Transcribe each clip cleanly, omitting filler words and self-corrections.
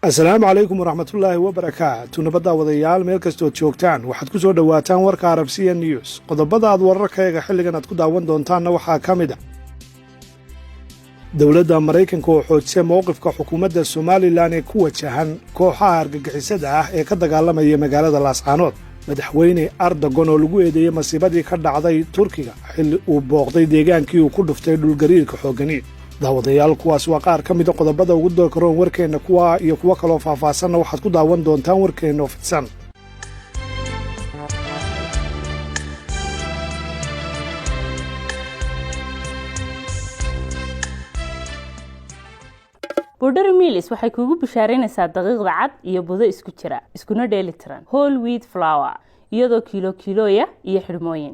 Asalaamu calaykum waraxmatullaahi wabarakaatu. Nabadda wadayaal, meel kastood joogtaan, waxaad ku soo dhowaataan warka Arabsiya News. Qodobada aad wararkayaga xilligan aad ku daawan doontaanna waxaa ka mid a: dowladda Maraykanka oo xoojisay mowqifka xukuumadda Somalilan ee ku wajahan kooxaha argagixisada ah ee ka dagaalamaya magaalada Laascaanood, madaxweyne Erdogan oo lagu eedeeyey masiibadii ka dhacday Turkiga xilli uu booqday deegaankii uu ku dhuftay dhulgariirka xooggani. Daawadayaal, kuwaas waa qaar ka mida qodobada ugu doorkaroon warkeenna. Kuwa iyo kuwo kaloo faahfaahsanna waxaad ku daawan doontaan warkeenna oo fidsan. Bordheri Milis waxay kuugu bishaaraynaysaa daqiiqda cad iyo budo isku jira, iskuna dheeli tiran, whole wheat flour, iyadoo kiilo kiilooya iyo xidhmooyin.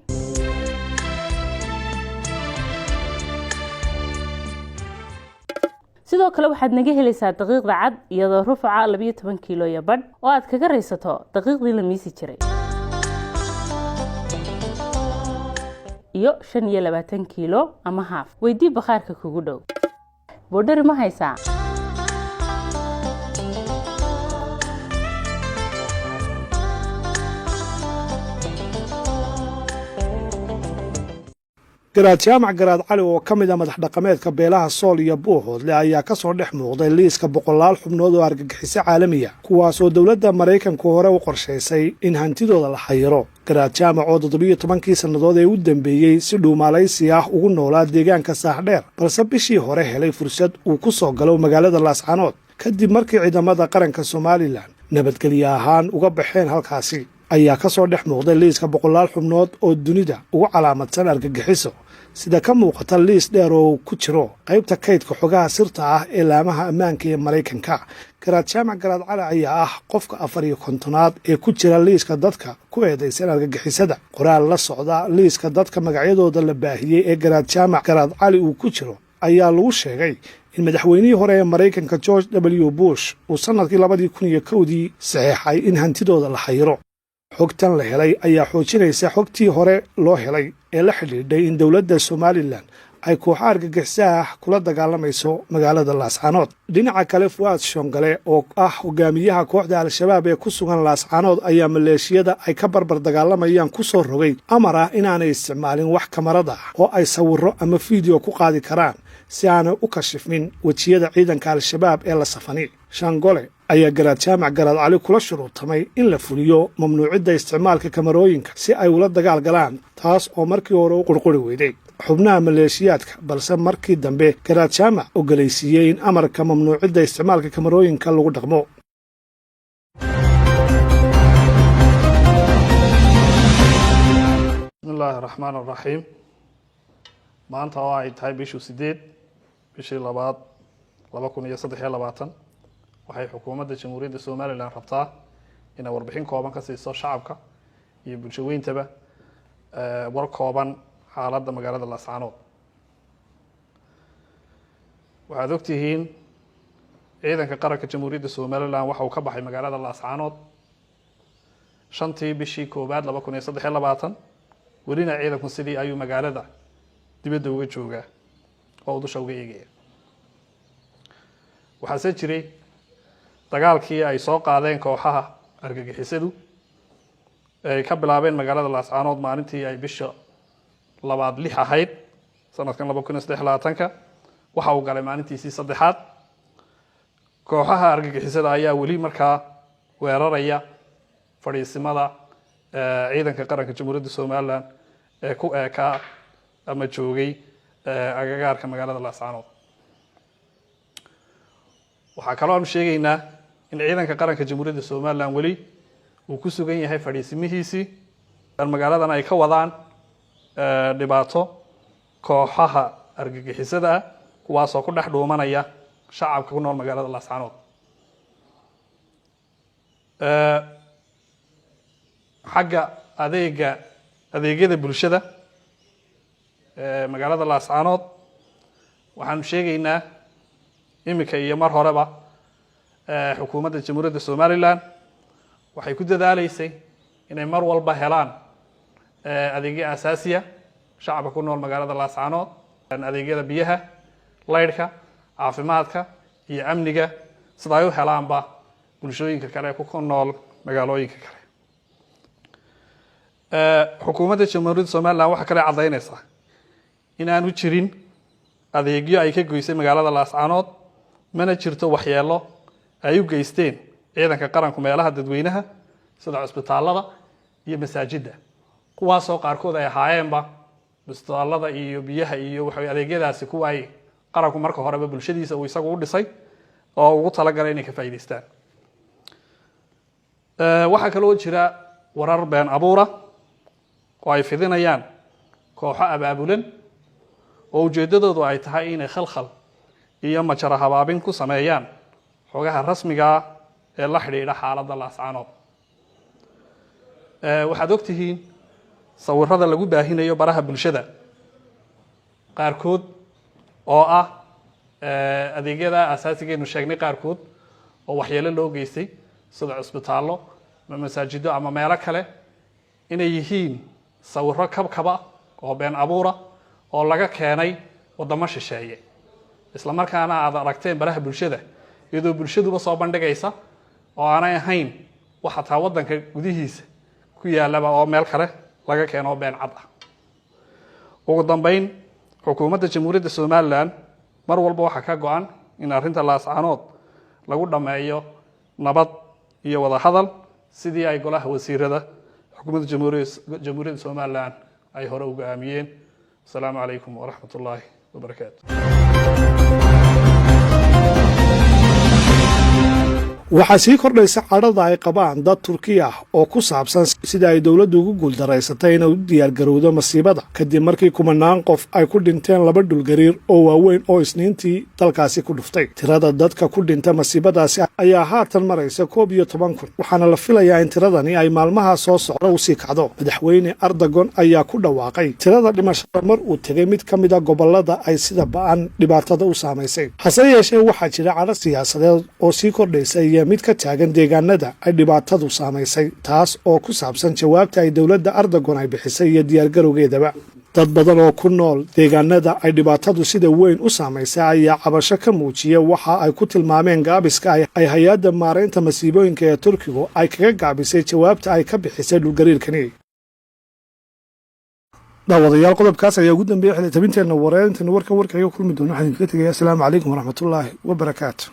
Sidoo kale waxaad naga helaysaa daqiiqda cad iyadoo rufaca 12 kiilooya badh oo aad kaga raysato daqiiqdii la miisi jiray iyo 25 kiilo ama haaf. Weydii bakhaarka kugu dhow. Bordheri ma haysaa? Garaad Jaamac Garaad Cali oo ka mid a madax dhaqameedka beelaha Sool iyo Buuhoodle ayaa ka soo dhex muuqday liiska boqolaal xubnood oo argagixiso caalamiya, kuwaasoo dowladda Maraykanku hore u qorshaysay in hantidooda la xayiro. Garaad Jaamac oo 17kii sannadood ee u dambeeyey si dhuumaalaysi ah ugu noolaa deegaanka Saaxdheer, balse bishii hore helay fursad uu ku soo galo magaalada Laascaanood kadib markii ciidamada qaranka Somalilan nabadgelye ahaan uga baxeen halkaasi, ayaa ka soo dhex muuqday liiska boqolaal xubnood oo dunida ugu calaamadsan argagixiso, sida ka muuqata liis dheer oo ku jiro qaybta kaydka xogaha sirta ah ee laamaha ammaanka ee Maraykanka. Garaad Jaamac Garaad Cali ayaa ah qofka 54aad ee ku jira liiska dadka ku eedaysan argagixisada. Qoraal la socda liiska dadka magacyadooda la baahiyey ee Garaad Jaamac Garaad Cali uu ku jiro ayaa lagu sheegay in madaxweynihii hore ee Maraykanka George W Bush uu sannadkii 2001dii saxeexay in hantidooda la xayiro. Xogtan la helay ayaa xoojinaysa xogtii hore loo helay ee la xidhiidhay in dowladda Somalilan ay kooxo argagixisaha ah kula dagaalamayso magaalada Laascaanood. Dhinaca kale, Fu'aad Shongale oo ah hogaamiyaha kooxda Al-Shabaab ee ku sugan Laascaanood ayaa maleeshiyada ay ka barbar dagaalamayaan ku soo rogay amar ah inaanay isticmaalin wax kamarad ah oo ay sawirro ama fiideo ku qaadi karaan, si aanay u kashifmin wejiyada ciidanka Al-Shabaab ee la safani. Shangole ayaa Garaad Jaamac Garaad Cali kula shuruurtamay in la fuliyo mamnuucidda isticmaalka kamarooyinka si ay ula dagaal galaan, taas oo markii hore u qurquri weyday xubnaha maleeshiyaadka, balse markii dambe Garaad Jaamac ogolaysiiyey in amarka mamnuucidda isticmaalka kamarooyinka lagu dhaqmo. Bismi illaahi raxmaan araxiim. Maanta oo ay tahay bishuu 8, bishii labaad, 2023, waxay xukuumadda Jamhuuriyadda Somalilan rabtaa inay warbixin kooban ka siiso shacabka iyo bulsho weyntaba war kooban xaaladda magaalada Laascaanood. Waxaad ogtihiin ciidanka qaranka Jamhuuriyadda Somalilan waxa uu ka baxay magaalada Laascaanood 5tii bishii koowaad 2023. Welina ciidanku sidii ayuu magaalada dibadda uga joogaa oo uu dusha uga eegaya. Waxaase jiray dagaalkii ay soo qaadeen kooxaha argagixisadu ay ka bilaabeen magaalada Laascaanood maalintii ay bisha labaad 6 ahayd sanadkan 2023-ka. Waxa uu galay maalintiisii saddexaad. Kooxaha argagixisada ayaa weli markaa weeraraya fadhiisimada ciidanka qaranka Jamhuuriyadda Somalilan ee ku eekaa ama joogay agagaarka magaalada Laascaanood. Waxaa kaloo aanu sheegaynaa in ciidanka qaranka Jamhuuriyadda Somalilan weli uu ku sugan yahay fadhiisimihiisii, magaaladan ay ka wadaan dhibaato kooxaha argagixisada ah, kuwaasoo ku dhex dhuumanaya shacabka ku nool magaalada Laascaanood. Xagga adeegyada bulshada magaalada Laascaanood, waxaanu sheegaynaa iminka iyo mar horeba xukuumadda Jamhuuriyadda Somalilan waxay ku dadaaleysay inay mar walba helaan adeegyo asaasiya shacabka ku nool magaalada Laascaanood. Adeegyada biyaha, laydhka, caafimaadka iyo amniga, sida ay u helaanba bulshooyinka kale ee ku nool magaalooyinka kale. Xukuumadda Jamhuuriyadda Somaliland waxaa kale caddaynaysaa in aanu jirin adeegyo ay ka goysay magaalada Laascaanood, mana jirto waxyeelo ay u geysteen ciidanka qaranku meelaha dadweynaha sida cusbitaallada iyo masaajidda, kuwaasoo qaarkood ay ahaayeenba cusbitaallada iyo biyaha iyo waxa adeegyadaasi kuwa ay qaranku marka horeba bulshadiisa uu isagu u dhisay oo ugu talagalay inay ka faa'iidaystaan. Waxaa kaloo jira warar been abuura oo ay fidinayaan kooxo abaabulan oo ujeeddadoodu ay tahay inay khalkhal iyo majara habaabin ku sameeyaan xogaha rasmigaa ee la xidhiidha xaaladda Laascaanood. Waxaad ogtihiin sawirada lagu baahinayo baraha bulshada qaarkood oo ah adeegyada asaasigeenu sheegnay qaarkood oo waxyeelo loo geystay, sida cusbitaallo ama masaajido ama meelo kale, inay yihiin sawiro kabkaba oo been abuura oo laga keenay waddamo shisheeye, isla markaana aad aragteen baraha bulshada iyadoo bulshaduba soo bandhigaysa oo aanay ahayn wax xataa waddanka gudihiisa ku yaalaba oo meel kale laga keeno oo been cad ah. Ugu dambeyn, xukuumadda Jamhuuriyadda Somaliland mar walba waxaa ka go-an in arrinta Laascaanood lagu dhammeeyo nabad iyo wada hadal, sidii ay golaha wasiirada xukuumadda Jamhuuriyadda Somaliland ay hore u go-aamiyeen. Asalaamu calaykum waraxmat ullaahi wabarakaatu. Waxaa sii kordhaysa cadhada ay qabaan dad Turki ah oo ku saabsan sida ay dowladdu ugu guuldaraysatay inay u diyaargarowdo masiibada, kadib markii kumanaan qof ay ku dhinteen laba dhulgariir oo waaweyn oo Isniintii dalkaasi ku dhuftay. Tirada dadka ku dhinta masiibadaasi ayaa haatan maraysa 11,000, waxaana la filayaa in tiradani ay maalmaha soo socda usii kacdo. Madaxweyne Erdogan ayaa ku dhawaaqay tirada dhimashada mar uu tegay mid ka mid a gobolada ay sida ba'an dhibaatada u saamaysay. Hase yeeshee, waxaa jira cadho siyaasadeed oo sii kordhaysa iyo mid ka taagan deegaanada ay dhibaatadu saamaysay, taas oo ku saabsan jawaabta ay dowladda Erdogan ay bixisay iyo diyaargarowgeedaba. Dad badan oo ku nool deegaanada ay dhibaatadu sida weyn u saamaysay ayaa cabasho ka muujiya waxa ay ku tilmaameen gaabiska ay hay-adda maaraynta masiibooyinka ee Turkigu ay kaga gaabisay jawaabta ay ka bixisay dhulgariirkani. Daawadayaal, qodobkaas ayaa ugu dambeeyay xili tabinteenna wareer. Intaynu warkan warkaga kulmi doono, waxaan idinkaga tegaya asalaamu calaykum waraxmatullaahi wabarakaatu.